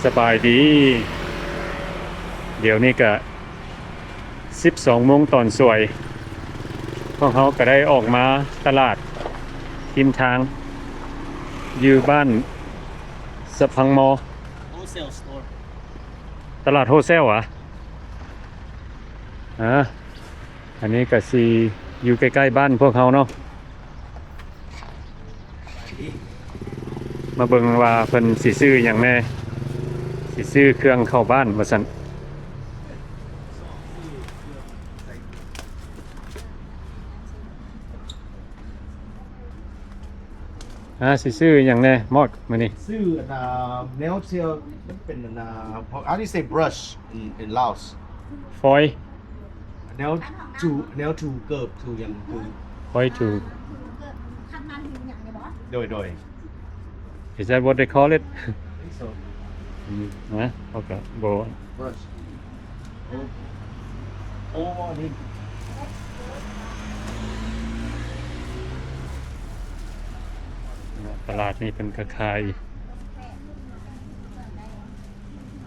ສະບາຍດີ ດຽວນີ້ກະສິບສອງໂມງຕອນສວຍ ພວກເຮົາກະໄດ້ອອກມາຕະຫຼາດຮິມທາງ ຢູ່ບ້ານສະພັງມໍ Wholesale store. ຕະຫຼາດໂຮເຊວຫວາ? ອາ ອັນນີ້ກະຊິຢູ່ໃກ້ໆບ້ານພວກເຮົາເນາະ. ມາເບິ່ງວ່າເພິ່ນຊິຊື້ຫຍັງແດ່ ຊິຊື້ເຄື່ອງເຂົ້າບ້ານວ່າຊັ້ນ. ອາ ຊິຊື້ຫຍັງແດ່ມອດມື້ນີ້? ຊື້ອັນນ່າ ແນວທີ່ມັນເປັນອັນນ່າ how do you say brush in in Laos? ຟອຍ ແນວຖູ ແນວຖູເກີບ ຖູຫຍັງ ຖູ ໄວ້ຖູ ຄັນມັນຫຍັງນີ້ບໍ? ໂດຍ ໂດຍ Is that what they call it? I think so. ອືມ ນະ ເຂົາກະບໍ່ Brush. ໂອ້ ໂອ້ ນີ້ ຕະຫຼາດນີ້ເພິ່ນກະຂາຍ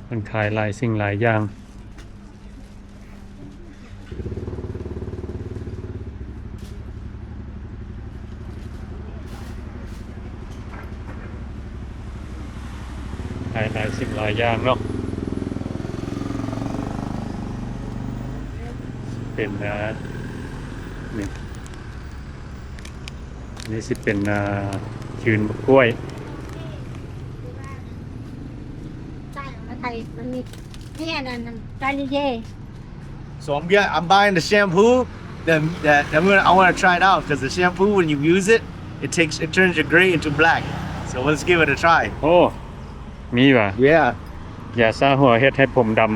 ເພິ່ນຂາຍຫຼາຍສິ່ງຫຼາຍຢ່າງ. ຫຼາຍ ຫຼາຍສິ່ງຫຼາຍຢ່າງເນາະ ເປັນ ອາ ນີ້ ນີ້ຊິເປັນ ອາ ຂືນບັກກ້ວຍ ໃສ່ມາໄທ ມັນມີ ມີອັນນັ້ນ ກາລີເຢ. So I'm get, I'm buying the shampoo. Then that I'm gonna, I wanna try it out because the shampoo, when you use it, it takes, it turns your gray into black. So let's give it a try. ໂອ້ ມີຫວາ? Yeah. ຢາສະຫົວເຮັດໃຫ້ຜົມດຳ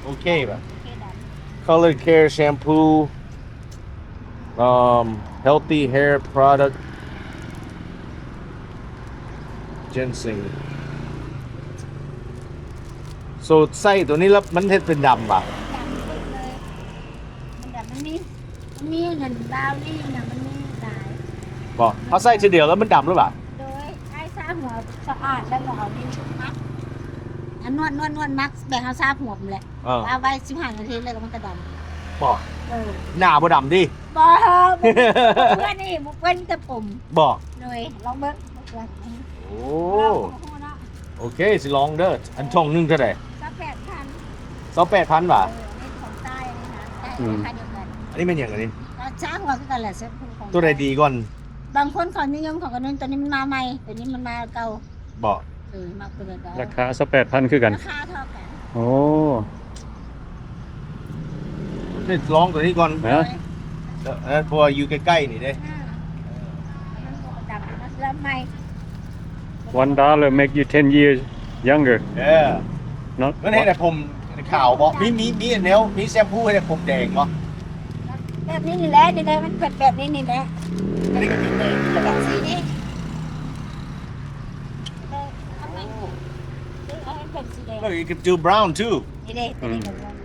ໂອເຄ color care shampoo. Um, healthy hair product, ginseng. So ໃສ່ໂຕນີ້ແລ້ວມັນເຮັດເປັນດຳຫວາ? ດຳເລີຍ ມັນດຳ ມັນມີ ມັນມີອັນນັ້ນ ບາວນີ້ນະ ມັນມີຫຼາຍ ບໍ່ ເຮົາໃສ່ທີດຽວແລ້ວມັນດຳຫຼືຫວາ? ໂດຍ ອ້າຍສະຫົວສະອາດແລ້ວກໍເອົານີ້ມັດ ອັນນວດ ນວດ ນວດ ມັດແບບເຮົາສະຜົມແຫຼະ ເອີ ເອົາໄວ້ສິບຫ້ານາທີແລ້ວມັນກະດຳ ບໍ່ ເອີ ໜ້າບໍ່ດຳຕິ? ບໍ່ ບໍ່ເປື້ອນນີ້ ບໍ່ເປື້ອນ ມີແຕ່ຜົມ ບໍ່ ໂດຍ ລອງເບິ່ງ ບໍ່ເປື້ອນ ໂອ້ ລອງເບິ່ງເນາະ ໂອເຄ ຊິລອງເດີ ອັນຖົງໜຶ່ງເທົ່າໃດ? ຊາວແປດພັນ ຊາວແປດພັນຫວາ? ເອີ ອັນນີ້ຂອງໃຕ້ ອັນນີ້ນະ ໃຊ້ ອືມ ລາຄາດຽວກັນ ອັນນີ້ແມ່ນຫຍັງອັນນີ້? ກໍຊາຫົວຄືກັນແຫຼະ ແຊມພູຂອງ ໂຕໃດດີກ່ອນ? ບາງຄົນເຂົານິຍົມເຂົາກໍເນັ້ນ ໂຕນີ້ມັນມາໃໝ່ ໂຕນີ້ມັນມາເກົ່າ ບໍ່ ເອີ ມັກເປີດ ລາຄາຊາວແປດພັນຄືກັນ ລາຄາເທົ່າກັນ ໂອ້ ເຮັດລອງໂຕນີ້ກ່ອນ ຮະ ເອີ ເອີ ເພາະວ່າຢູ່ໃກ້ໆນີ້ເດ້ ອືມ ມັນບໍ່ປະຈຳ ມັນເລີ່ມໃໝ່ One dollar make you ten years younger. Yeah. ເນາະ ມັນເຮັດໃຫ້ຜົມຂາວບໍ່? ມີ ມີ ມີແນວ ມີແຊມພູເຮັດໃຫ້ຜົມແດງບໍ່? ແບບນີ້ນີ້ແຫຼະ ນີ້ແຫຼະ ມັນເປັນແບບນີ້ນີ້ແຫຼະ ອັນນີ້ກໍຕິດແດງນີ້ແຫຼະ ສີນີ້ ເອີ ເອົາໃໝ່ ເອົາໃຫ້ເປັນສີແດງ Look, you can do brown too. ນີ້ເດ້ ຕົວນີ້ກໍ ອືມ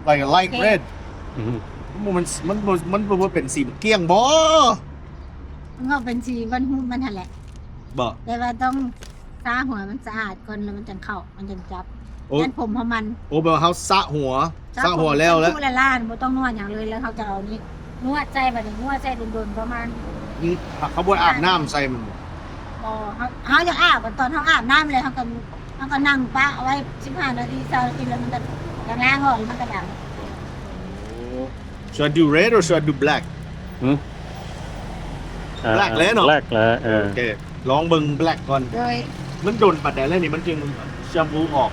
Like a light red. ອືມ ມັນບໍ່ ມັນ ມັນບໍ່ ມັນບໍ່ ບໍ່ເປັນສີໝາກກ້ຽງບໍ່? ມັນກໍເປັນສີວັນຮູບມັນຫັ້ນແຫຼະ ບໍ່ ແຕ່ວ່າຕ້ອງ ຊາຫົວໃຫ້ມັນສະອາດກ່ອນ ແລ້ວມັນຈັ່ງເຂົ້າ ມັນຈັ່ງຈັບ ໂອ້ ຢ້ານຜົມເຮົາມັນ ໂອ້ ແບບວ່າເຮົາສະຫົວ ສະຫົວແລ້ວ ແລ້ວແຊມພູລ້າໆ ບໍ່ຕ້ອງນວດຫຍັງເລີຍ ແລ້ວເຮົາຈະເອົານີ້ນວດໃສ່ ບາດນີ້ນວດໃສ່ດົນໆ ປະມານ ອືມ ເຂົາບໍ່ອາບນ້ຳໃສ່ມັນບໍ່? ບໍ່ ເຮົາ ເຮົາຢາກອາບ ຕອນເຮົາອາບນ້ຳແລ້ວ ເຮົາກໍ ເຮົາກໍນັ່ງປະເອົາໄວ້ສິບຫ້ານາທີ ຊາວນາທີ ແລ້ວມັນກໍລ້າງອອກ ແລ້ວມັນກໍດຳ. Should I do red or should I do black? ຫື black ແລ້ວເນາະ black ແລ້ວ ເອີ ໂອເຄ ລອງເບິ່ງ black ກ່ອນ ໂດຍ ມັນດົນປານໃດແລ້ວນີ້ ມັນຈຶ່ງແຊມພູອອກ?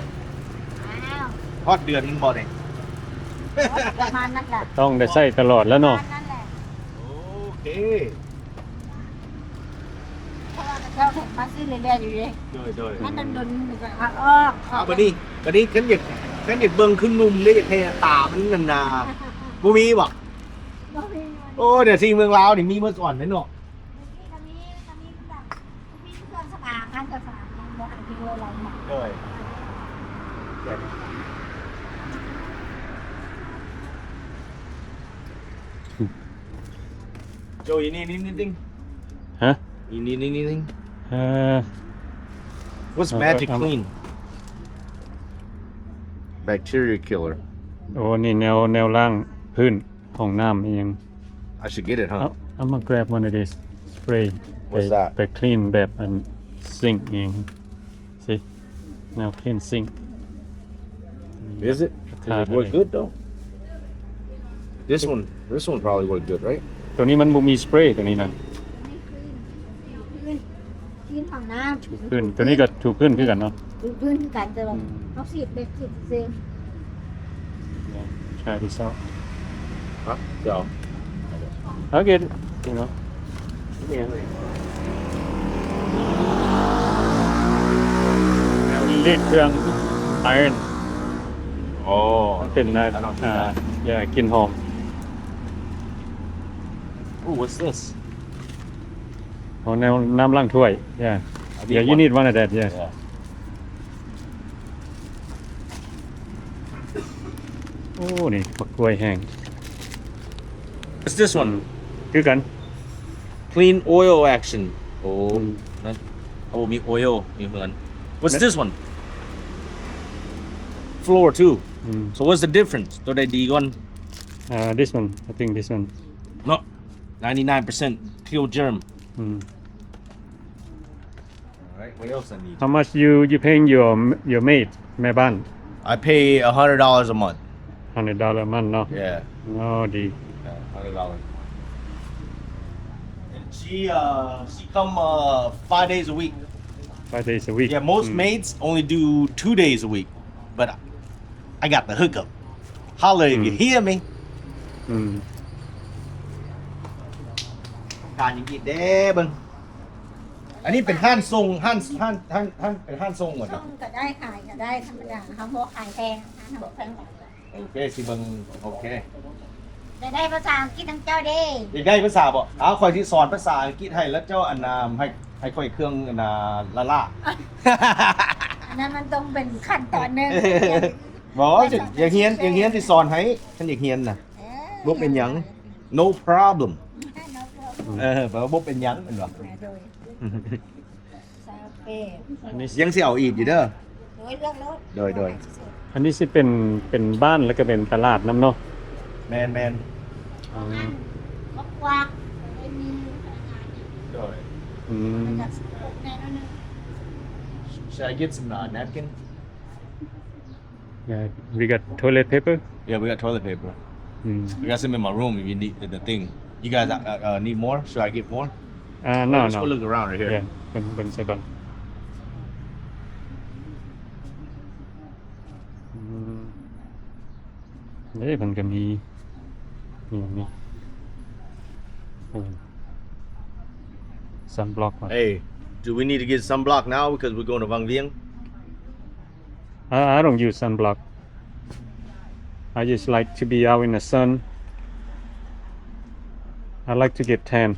ອ້າວ ຮອດເດືອນໜຶ່ງບໍ່ນີ້? ປະມານນັ້ນແຫຼະ ຕ້ອງໄດ້ໃຊ້ຕະຫຼອດແລ້ວເນາະ ປະມານນັ້ນແຫຼະ ໂອເຄ ເພາະວ່າເຂົາເຈົ້າມາຊື້ເລື້ອຍໆຢູ່ເດ້ ໂດຍໆ ມັນດົນໆ ມັນກໍອອກ ອອກ ອາ ບັດນີ້ ບັດນີ້ຄັນຢາກ ຄັນຢາກເບິ່ງຄືໜຸ່ມເດ້ ຢາກໃຫ້ຕາມັນນັ້ນນາ ບໍ່ມີບໍ່? ບໍ່ມີ ໂອ້ ດຽວທີ່ເມືອງລາວນີ້ມີໝົດສ່ວນເດ້ເນາະ ມີ ກໍມີ ກໍມີແບບ ມີເຄື່ອງສຳອາງ ຮ້ານເຄື່ອງສຳອາງ ຍັງບໍ່ໃຫ້ມີເລີຍ ໂດຍ Joe, you need anything? ຮະ? You need anything? Uh, What's Magic Clean? Bacteria killer. ໂອ້ ນີ້ແນວ ແນວລ້າງພື້ນ ຫ້ອງນ້ຳອີ່ຫຍັງ. I should get it, huh? ເອົາ ເອົາມາ grab one of these spray. What's that? ໄປ clean ແບບອັນ sink ອີ່ຫຍັງ. See? ແນວ clean sink. Is it? Does it work good though? This one, this one probably work good, right? ໂຕນີ້ມັນບໍ່ມີ spray ໂຕນີ້ນະ. ພື້ນຫ້ອງນ້ຳ ພື້ນ ໂຕນີ້ກໍຖືພື້ນຄືກັນເນາະ. ຖືພື້ນຄືກັນ ແຕ່ວ່າເຮົາສີດແບບສີດຊື່. Try this out. Huh? So. Okay, you know. ລີດເຄື່ອງ iron. ໂອ້ ເປັນນະ yeah ກິ່ນຫອມ. Ooh, what's this? ໂອ້ ແນວ ນ້ຳລ້າງຖ້ວຍ. Yeah. Yeah, you need one of that, yeah. ໂອ້ ນີ້ບັກກ້ວຍແຫ້ງ. What's this one? ຄືກັນ. Clean oil action. ໂອ້ ນັ້ນ ໂອ້ ມີ oil ຢູ່ເຮືອນ. What's this one? Floor too. So what's the difference? ໂຕໃດດີກວ່າ? Uh, this one. I think this one. No. Ninety-nine percent kill germ. Alright, what else I need? How much you, you paying your, your maid, ແມ່ບ້ານ? I pay a hundred dollars a month. Hundred dollar a month ເນາະ. Yeah. ອໍ ດີ. Yeah, hundred dollars a month. And she, uh, she come, uh, five days a week. Five days a week. Yeah, most maids only do two days a week. But I got the hookup. Holla if you hear me. ອືມ ການຢ່າງນີ້ເດ້ເບິ່ງ. ອັນນີ້ເປັນຮ້ານສົ່ງ ຮ້ານ ຮ້ານ ຮ້ານ ຮ້ານ ເປັນຮ້ານສົ່ງບໍ່? ສົ່ງກໍໄດ້ ຂາຍກໍໄດ້ ທຳມະດາ ເຮົາບໍ່ຂາຍແພງ ເຮົາແພງ. ໂອເຄ ຊິເບິ່ງ. ໂອເຄ ໄດ້ ໄດ້ພາສາອັງກິດນຳເຈົ້າເດ້. ຢາກໄດ້ພາສາບໍ່? ເອົາ ຂ້ອຍຊິສອນພາສາອັງກິດໃຫ້ ແລ້ວເຈົ້າ ອັນນ່າ ໃຫ້ ໃຫ້ຂ້ອຍເຄື່ອງ ອັນນ່າ ລ້າໆ. ອັນນັ້ນມັນຕ້ອງເປັນຂັ້ນຕອນໜຶ່ງ. ບໍ່ ຢາກຮຽນ ຢາກຮຽນຊິສອນໃຫ້ ຄັນຢາກຮຽນນະ. ເອີ ບໍ່ເປັນຫຍັງ no problem. ເອີ ແປວ່າບໍ່ເປັນຫຍັງແມ່ນບໍ່? ໂດຍ ຊາວແປດ ອັນນີ້ ຍັງຊິເອົາອີກຢູ່ເດີ. ໂດຍ ເລືອກໂລດ. ໂດຍ ໂດຍ. ອັນນີ້ຊິເປັນ ເປັນບ້ານ ແລ້ວກໍເປັນຕະຫຼາດນຳເນາະ. ແມ່ນໆ. ອໍ ຄອບຄົວ ໄດ້ມີພະນັກງານ. ໂດຍ. ອືມ ມັນກໍສະໂພກແນ່ໜ້ອຍໜຶ່ງ. Should I get some, uh, napkin? Yeah, we got toilet paper. Yeah, we got toilet paper. ອືມ We got some in my room if you need the thing. You guys, uh, uh, need more? Should I get more? Uh, no, no. Let's go look around right here. Yeah, ເບິ່ງ ເບິ່ງໃສ່ກ່ອນ. ອືມ ເດ້ ເພິ່ນກໍມີ ມີ ມີ ອືມ sunblock ວ່າ. Hey, do we need to get sunblock now because we're going to Vang Vieng? I, I don't use sunblock. I just like to be out in the sun. I like to get tan.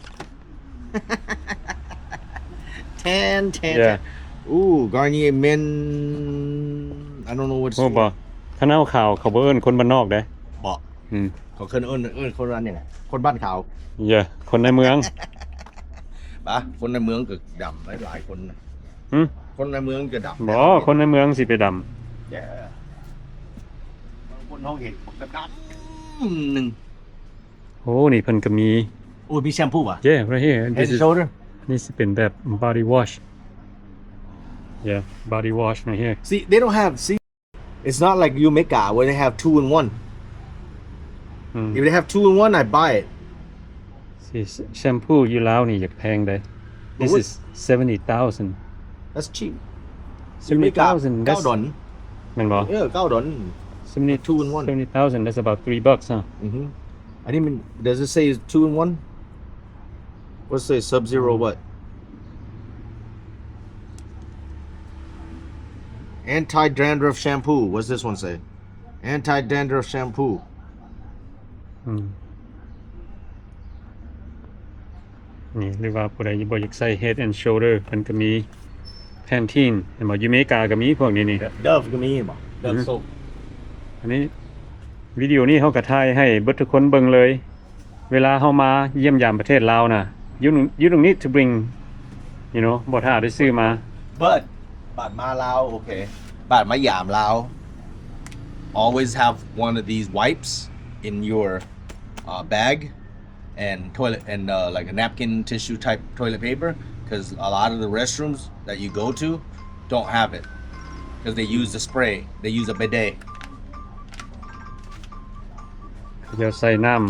Tan, tan, yeah. Tan. Ooh, Garnier Men. I don't know what's. ຮູ້ບໍ່? ຄັນເຮົາຂາວ ເຂົາບໍ່ເອີ້ນຄົນບ້ານນອກເດ້. ບໍ່. ອືມ ເຂົາເອີ້ນ ເອີ້ນຄົນອັນນີ້ນະ ຄົນບ້ານຂາວ. Yeah, ຄົນໃນເມືອງ. ປະ ຄົນໃນເມືອງກໍດຳຫຼາຍໆຄົນນະ. ຫື? ຄົນໃນເມືອງຈະດຳ. ບໍ່ ຄົນໃນເມືອງຊິໄປດຳ. Yeah. ບາງຄົນເຮົາເຫັນກໍດຳໜຶ່ງ. ໂອ້ ນີ້ເພິ່ນກໍມີ. ໂອ້ ມີແຊມພູຫວາ? Yeah, right here. This is, Head and Shoulder? ນີ້ຊິເປັນແບບ body wash. Yeah, body wash right here. See, they don't have, see, it's not like ຢູ່ອາເມລິກາ where they have two in one. ອືມ If they have two in one, I buy it. ຊິ ແຊມພູຢູ່ລາວນີ້ຢາກແພງເດ້. This is seventy thousand. That's cheap. Seventy thousand. ເກົ້າດອນ ແມ່ນບໍ່? ເອີ ເກົ້າດອນ. Seventy, two in one. Seventy thousand, that's about three bucks, huh? ອືຮຶ ອັນນີ້ມັນ does it say two in one? What's this? Sub Zero what? Anti dandruff shampoo. What's this one say? Anti dandruff shampoo. ອືມ ນີ້ ຫຼືວ່າຜູ້ໃດບໍ່ຢາກໃຊ້ Head and Shoulder ເພິ່ນກໍມີ Pantene ເຫັນບໍ່? ຢູ່ເມກາກໍມີພວກນີ້ນີ້. Dove ກໍມີ ເຫັນບໍ່? Dove soap. ອັນນີ້ ວິດີໂອນີ້ເຮົາກໍຖ່າຍໃຫ້ເບິດທຸກຄົນເບິ່ງເລີຍ. ເວລາເຮົາມາຢ້ຽມຢາມປະເທດລາວນະ you, you don't need to bring you know ບໍ່ຖ້າໄດ້ຊື້ມາ. But ບາດມາລາວ ໂອເຄ ບາດມາຢາມລາວ always have one of these wipes in your uh, bag and toilet and uh, like a napkin, tissue type toilet paper, because a lot of the restrooms that you go to don't have it, because they use the spray, they use a bidet. ເຂົາເຈົ້າໃສ່ນ້ຳ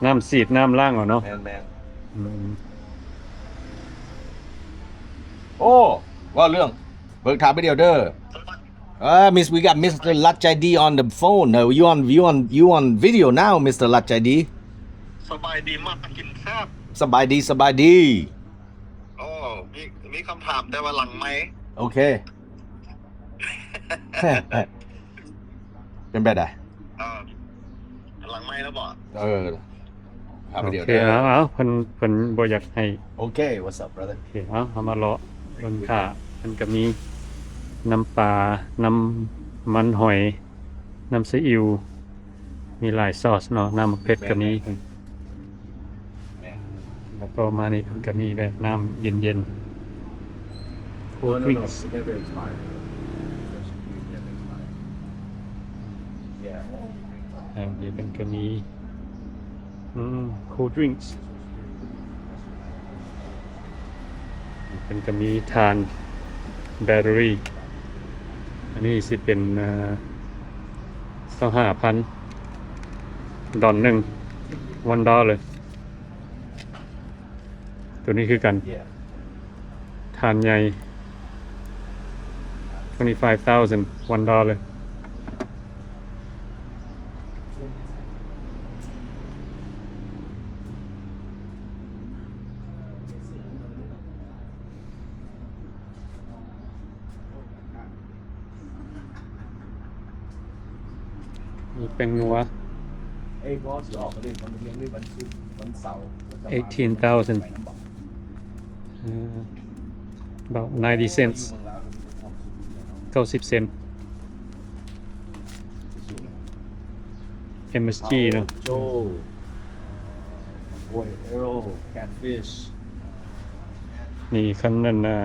ນ້ຳສີດ ນ້ຳລ້າງເອົາເນາະ. ແມ່ນໆ ອືມ ໂອ້ ເວົ້າເລື່ອງ ເບີກຖາມໄປດຽວເດີ. ເອີ Miss, we got Mister ລັດໃຈດີ on the phone. Uh, you on, you on, you on video now, Mister ລັດໃຈດີ. ສະບາຍດີ ມາກິນແຊບ. ສະບາຍດີ ສະບາຍດີ. ໂອ້ ມີ ມີຄຳຖາມ ແຕ່ວ່າຫຼັງໄມ. ໂອເຄ ເປັນແບບໃດ? ເອີ ຫຼັງໄມແລ້ວບໍ? ເອີ ໂອເຄ ເອົາ ເອົາ ເພິ່ນ ເພິ່ນບໍ່ຢາກໃຫ້. ໂອເຄ what's up brother? ໂອເຄ ເອົາ ເຮົາມາເລາະເບິ່ງຖ້າ ມັນກະມີນ້ຳປາ ນ້ຳມັນຫອຍ ນ້ຳຊີອິ້ວ ມີຫຼາຍຊອສເນາະ ນ້ຳໝາກເຜັດກະມີ. ແມ່ນ ແລ້ວກໍມານີ້ເພິ່ນກະມີແບບນ້ຳເຢັນໆ cold drinks. ແຖວນີ້ເພິ່ນກະມີ ອືມ cold drinks. ເພິ່ນກະມີຖ່ານ battery. ອັນນີ້ຊິເປັນ ເອີ ຊາວຫ້າພັນ ດອນໜຶ່ງ one dollar. ໂຕນີ້ຄືກັນ ຖ່ານໃຫຍ່ twenty-five thousand, one dollar. ມີແປ້ງນົວ eighteen thousand, about ninety cents, ເກົ້າສິບເຊັນ. ເອັມເອສຈີ ເນາະ ໂອ້ catfish. ນີ້ຄັນນັ້ນນະ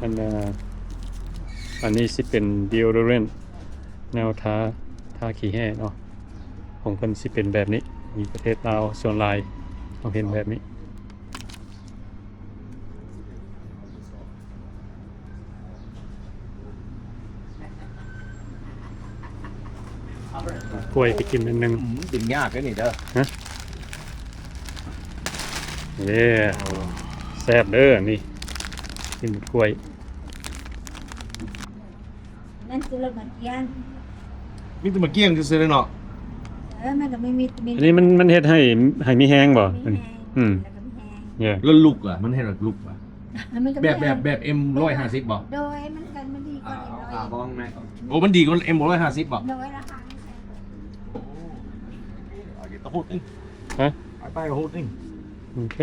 ອັນ ອັນນີ້ຊິເປັນ deodorant ແນວທາ ທາຂີ້ແຮ້ເນາະ. ຂອງເພິ່ນຊິເປັນແບບນີ້ ຢູ່ປະເທດລາວສ່ວນຫຼາຍເຮົາເຫັນແບບນີ້. ກ້ວຍໄປກິນອັນໜຶ່ງ. ອືມ ກິນຍາກເດ້ນີ້ເດີ. ຮະ ເອີ ແຊບເດີອັນນີ້ ກິນກ້ວຍ. ນັ້ນຄືລະມາກຽງ ມີແຕ່ມາກຽງຊື່ໆເນາະ. ເອີ ມັນກະມີ ມີ ມີ ອັນນີ້ມັນ ມັນເຮັດໃຫ້ ໃຫ້ມີແຮງບໍ່? ມີແຮງ ອືມ ແລ້ວກະມີແຮງ yeah. ແລ້ວລຸກລະ ມັນເຮັດໃຫ້ລຸກລະ? ມັນກະ ແບບ ແບບ ແບບ ເອັມຮ້ອຍຫ້າສິບບໍ່? ໂດຍ ມັນກະ ມັນດີກວ່າ ເອັມຮ້ອຍຫ້າສິບ ບໍ່? ໂອ້ ມັນດີກວ່າ ເອັມຮ້ອຍຫ້າສິບບໍ່? ໂດຍ ລາຄາມັນແພງກວ່າ. ໂອ້ I get the whole thing. ຮະ? I buy the whole thing. ໂອເຄ.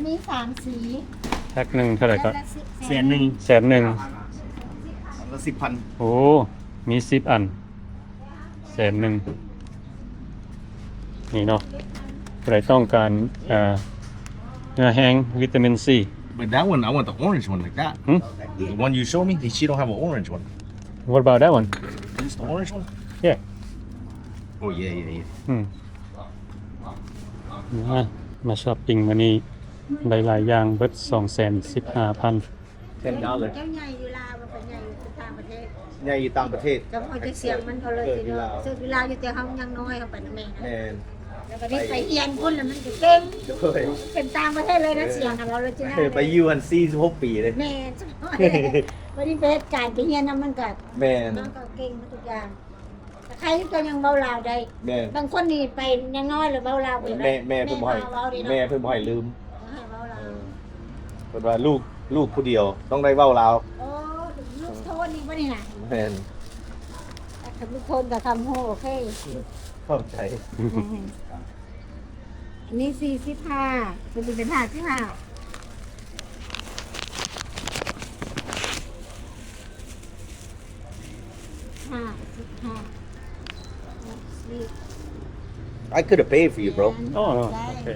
ມີສາມສີ. ແພັກໜຶ່ງເທົ່າໃດກໍ? ແພັກລະສິບ ແສນໜຶ່ງ. ແສນໜຶ່ງ ອັນລະສິບພັນ. ໂອ້ ມີສິບອັນ ແສນໜຶ່ງ. ນີ້ເນາະ ຜູ້ໃດຕ້ອງການ ເອີ ເຫື່ອແຮງ ວິຕາມິນຊີ. But that one, I want the orange one like that. ຫື? The one you show me, she don't have an orange one. What about that one? Just the orange one? Yeah. Oh, yeah, yeah, yeah. ອືມ ມາ ມາຊັອບປິງມື້ນີ້ ໄດ້ຫຼາຍຢ່າງ ເບິດສອງແສນສິບຫ້າພັນ. Ten dollar. ເຈົ້າໃຫຍ່ຢູ່ລາວ ບໍ່ໃຫຍ່ຢູ່ຕ່າງປະເທດ? ໃຫຍ່ຢູ່ຕ່າງປະເທດ. ກໍພໍຈະສຽງມັນກໍເລີຍຊິເນາະ. ເກີດຢູ່ລາວ ເກີດຢູ່ລາວຢູ່ ແຕ່ເຮົາຍັງນ້ອຍ ເຮົາໄປນຳແມ່ນະ. ແມ່ນ. ແລ້ວບັດນີ້ໄປຮຽນພຸ້ນລະມັນກໍເກັ່ງ. ໂດຍ. ເປັນຕ່າງປະເທດເລີຍນະ ເອີ ສຽງຂອງເຮົາເລີຍຊິນະ. ໄປຢູ່ຫັ້ນສີ່ສິບຫົກປີເດ້. ແມ່ນ. ບັດນີ້ໄປເຮັດການໄປຮຽນນຳມັນກໍ ແມ່ນ ມັນກໍເກັ່ງໝົດທຸກຢ່າງ. ແຕ່ໃຄເຈົ້າຍັງເວົ້າລາວໄດ້. ແມ່ນ. ບາງຄົນນີ້ໄປຍັງນ້ອຍລະເວົ້າລາວບໍ່ໄດ້. ແມ່ ແມ່ເພິ່ນບໍ່ໃຫ້ ແມ່ເວົ້າເດ້ເນາະ. ແມ່ເພິ່ນບໍ່ໃຫ້ລືມ. ບໍ່ໃຫ້ເວົ້າລາວ. ເອີ ເພິ່ນວ່າລູກ ລູກຜູ້ດຽວຕ້ອງໄດ້ເວົ້າລາວ. ໂອ້ ລູກໂທນນີ້ບໍ່ນີ້ນະ. ແມ່ນ. ຄັນລູກໂທນກໍຄຳຮູ້ ໂອເຄ. ເຂົ້າໃຈ. ອັນນີ້ສີ່ສິບຫ້າ ຕົວນີ້ເປັນຫ້າສິບຫ້າ. ຫ້າສິບຫ້າ ຫົກສິບ. I could have paid for you, bro. ອໍ ໂອເຄ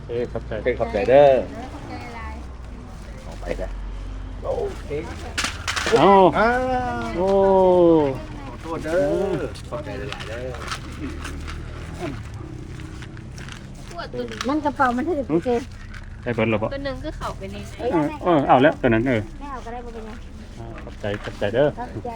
ໂອເຄ ຂອບໃຈ ໂອເຄ ຂອບໃຈເດີ ເດີ ຂອບໃຈຫຼາຍ ອອກໄປເດີ ໂອເຄ ເອົາ ອ້າວ ໂອ້ ຂໍໂທດເດີ ຂອບໃຈຫຼາຍໆເດີ ມັນກະເປົາມັນຖືກ ໄດ້ເບິດແລ້ວບໍ່? ໂຕໜຶ່ງຄືເຂົ້າໄປໃນ ເອີ ເອີ ເອົາແລ້ວໂຕນັ້ນ ເອີ ແມ່ເອົາກະໄດ້ ບໍ່ເປັນຫຍັງ ຂອບໃຈ ຂອບໃຈເດີ ຂອບໃຈ.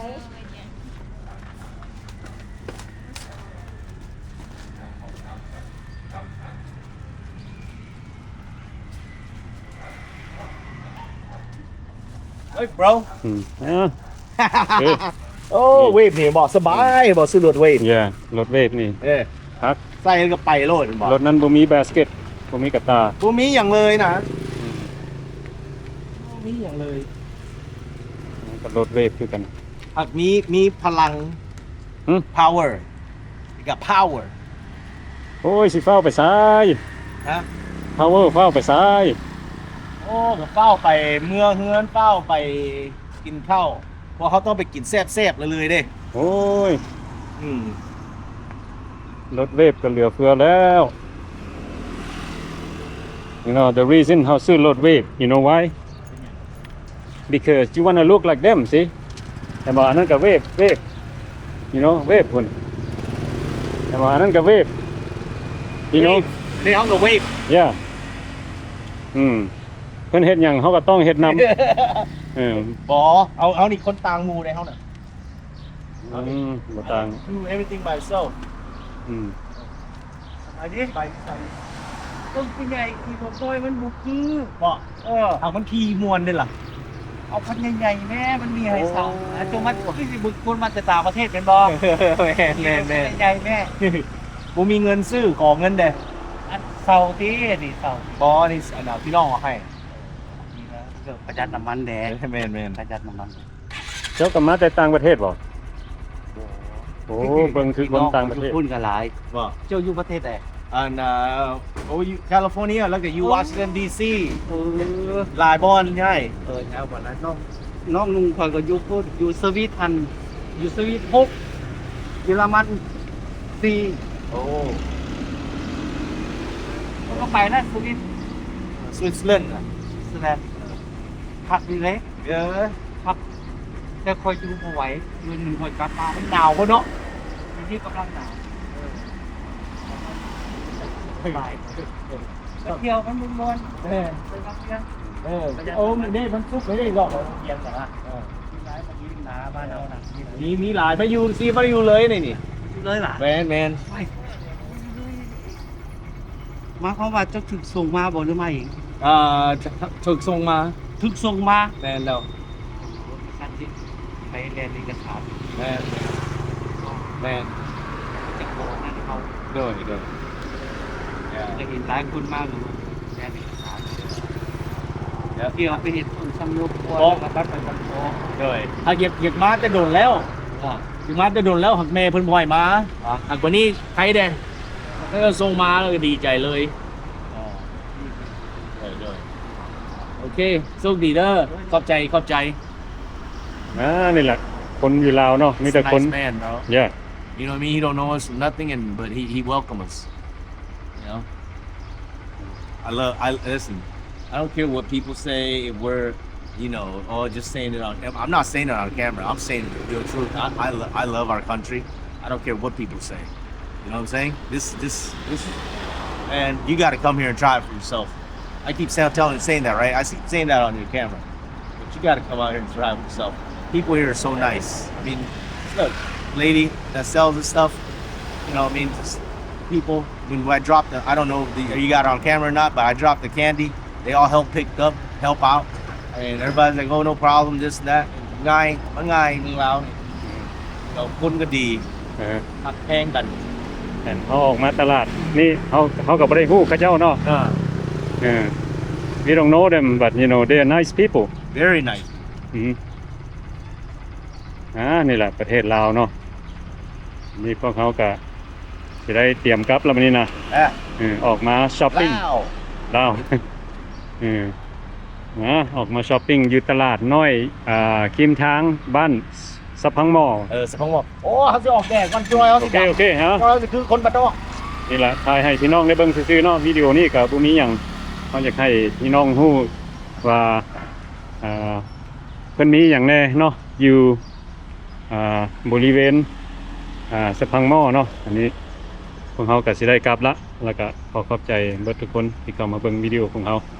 Hey bro. ອືມ ເອີ ໂອ້ ເວບນີ້ເບາະ ສະບາຍເບາະ ຊື້ລົດເວບ ເຢ ລົດເວບນີ້ ເອີ ຄັກ ໃສ່ແລ້ວກະໄປໂລດແມ່ນບໍ່? ລົດນັ້ນບໍ່ມີບາສເກັດ ບໍ່ມີກະຕ່າ ບໍ່ມີຫຍັງເລີຍນະ ອືມ ບໍ່ມີຫຍັງເລີຍ ມັນກະລົດເວບຄືກັນ ຫາກມີ ມີພະລັງ ຫື power ກະ power ໂອ້ຍ ຊິຟ້າວໄປໃສ? ຮະ? power ຟ້າວໄປໃສ? ໂອ້ ກະຟ້າວໄປເມືອເຮືອນ ຟ້າວໄປກິນເຂົ້າ ເພາະເຮົາຕ້ອງໄປກິນແຊບໆເລື້ອຍໆເດ້ ໂອ້ຍ ອືມ ລົດເວບກະເຫຼືອເຟືອແລ້ວ You know the reason ເຮົາຊື້ລົດເວບ You know why? Because you wanna look like them, see? ເຫັນບໍ່? ອັນນັ້ນກະເວບ ເວບ you know ເວບພຸ້ນ ເຫັນບໍ່? ອັນນັ້ນກະເວບ you know ເວບ ອັນນີ້ເຮົາກະເວບ yeah ອືມ ເພິ່ນເຮັດຫຍັງເຮົາກະຕ້ອງເຮັດນຳ ເອີ ບໍ່ ເຮົາ ເຮົານີ້ຄົນຕ່າງໝູ່ເດ້ເຮົານະ ອືມ ບໍ່ຕ່າງ do everything by yourself ອືມ ອັນນີ້ໄປ ໄປ ຕົ້ນຜູ້ໃຫຍ່ຂີ່ລົດນ້ອຍມັນບໍ່ຄື ບໍ່ ເອີ ເອົາມັນຂີ່ມ່ວນເດ້ລະ ເອົາຄັນໃຫຍ່ໆແມ້ ມັນມີໃຫ້ເຊົ່າ ໂອ້ ອັນໂຕມັນຄືຊິບຸກຄົນມາແຕ່ຕ່າງປະເທດແມ່ນບໍ່? ແມ່ນໆໆ ໃຫຍ່ແມ້ ບໍ່ມີເງິນຊື້ ຂໍເງິນແດ່ ອັນເຊົ່າຕິ ນີ້ເຊົ່າ ບໍ່ ນີ້ ອັນ ພີ່ນ້ອງເອົາໃຫ້ ປະຢັດນ້ຳມັນແດ່ ແມ່ນໆ ປະຢັດນ້ຳມັນ ເຈົ້າກະມາແຕ່ຕ່າງປະເທດບໍ່? ໂອ້ ເບິ່ງຄືຄົນຕ່າງປະເທດ ພຸ້ນກະຫຼາຍ ບໍ່ ເຈົ້າຢູ່ປະເທດໃດ? ອັນ ເອີ ໂອ້ ຢູ່ California ແລ້ວກະຢູ່ Washington D C ເອີ ຫຼາຍບ່ອນໃຫຍ່ ເອີ ແຖວບ່ອນນັ້ນ ນ້ອງ ນ້ອງນຸ່ງຂ້ອຍກະຢູ່ພຸ້ນ ຢູ່ສະວິດຫັ້ນ ຢູ່ສະວິດຫົກ ເຢຍລະມັນສີ່ ໂອ້ ເຂົາກະໄປນະ ສະວິດ Switzerland ນະ Switzerland ເອີ ຄັກດີເດ້ ເອີ ຄັກ ແຕ່ຂ້ອຍຢູ່ບໍ່ໄຫວ ເດືອນໜຶ່ງຂ້ອຍກັບມາ ມັນໜາວພຸ້ນເນາະ ດຽວນີ້ກຳລັງໜາວ ເອີ ສະບາຍ ໄປທ່ຽວກັນມ່ວນໆ ເອີ ໄປວັງວຽງ ເອີ ໂອ້ ມື້ນີ້ວັນສຸກ ໄປໄດ້ດອກ ວັງວຽງ ເອີ ມີຫຼາຍ ມີຫຼາຍ ບ້ານເຮົານະ ມີ ມີຫຼາຍ ມາຢູ່ຊີ້ ມາຢູ່ເລີຍນີ້ ຢູ່ເລີຍຫວາ? ແມ່ນໆ ໝາຍຄວາມວ່າເຈົ້າຖືກສົ່ງມາບໍ່ ຫຼືມາເອງ? ເອີ ຖືກສົ່ງມາ ຖືກສົ່ງມາ ແມ່ນແລ້ວ ໄປແລ່ນເອກະສານ ແມ່ນ ແມ່ນ ຈະຂໍນັ້ນເຂົາ ໂດຍ ໂດຍ ຈະເຫັນຫຼາຍຄົນມາກະແລ່ນເອກະສານ ທີ່ເຮົາໄປເຮັດຕົ້ນຊຳໂຍຄົວ ແລ້ວກະຕັດໄປຕັດພໍ ໂດຍ ຫາກຢາກ ຢາກມາແຕ່ດົນແລ້ວ ຢາກມາແຕ່ດົນແລ້ວ ຫາກແມ່ເພິ່ນບໍ່ໃຫ້ມາ ຫາກກວ່ານີ້ໄຄແດ່ ເອີ ສົ່ງມາແລ້ວກະດີໃຈເລີຍ ໂດຍ ໂດຍ ໂອເຄ ໂຊກດີເດີ ຂອບໃຈ ຂອບໃຈ ອ່າ ນີ້ແຫຼະ ຄົນຢູ່ລາວເນາະ ມີແຕ່ຄົນ He's a nice man, bro. Yeah. You know what I mean? He don't know us from nothing, and, but he, he welcome us. You know? I love, I, listen, I don't care what people say, if we're, you know, oh, just saying it on cam-, I'm not saying it on camera. I'm saying the real truth. I, I, lo-, I love our country. I don't care what people say. You know what I'm saying? This, this, this, man, you gotta come here and try it for yourself. I keep saying, telling, saying that, right? I keep saying that on your camera. But you gotta come out here and try it yourself. People here are so nice. I mean, look, lady that sells the stuff, you know what I mean? Just people, when I drop the, I don't know if the, you got it on camera or not, but I dropped the candy. They all help pick up, help out. And everybody's like, "Oh, no problem, this and that." ງ່າຍ ມັນງ່າຍ ເມືອງລາວນີ້ ແລ້ວຄົນກະດີ ເອີ ຮັກແພງກັນ ແມ່ນ ເຮົາອອກມາຕະຫຼາດນີ້ ເຮົາ ເຮົາກະບໍ່ໄດ້ຮູ້ເຂົາເຈົ້າເນາະ ເອີ ເອີ We don't know them, but, you know, they are nice people. Very nice. ອືມ ອ່າ ນີ້ແຫຼະປະເທດລາວເນາະ ນີ້ພວກເຮົາກະຊິໄດ້ຕຽມກັບແລ້ວບາດນີ້ນະ ເອີ ອອກມາຊັອບປິງ ລາວ ລາວ ເອີ ອາ ອອກມາຊັອບປິງຢູ່ຕະຫຼາດນ້ອຍ ອ່າ ຄຣີມທາງບ້ານສະພັງມໍ ເອີ ສະພັງມໍ ໂອ້ ເຮົາຊິອອກແດດກ່ອນ ຈັກໜ່ອຍເຮົາຊິ ໂອເຄ ດຳ ໂອເຄ ເຮົາຊິຄືຄົນບ້ານນອກ ນີ້ລະ ຖ່າຍໃຫ້ພີ່ນ້ອງໄດ້ເບິ່ງຊື່ໆເນາະ. ວິດີໂອນີ້ກໍບໍ່ມີຫຍັງ ເຮົາຢາກໃຫ້ພີ່ນ້ອງຮູ້ວ່າ ເອີ ເພິ່ນມີຫຍັງແດ່ເນາະ ຢູ່ ອ່າ ບໍລິເວນ ອ່າ ສະພັງມໍເນາະ. ອັນນີ້ພວກເຮົາກໍຊິໄດ້ກັບລະ ແລ້ວກໍຂໍຂອບໃຈເບິດທຸກຄົນທີ່ເຂົ້າມາເບິ່ງວິດີໂອຂອງເຮົາ.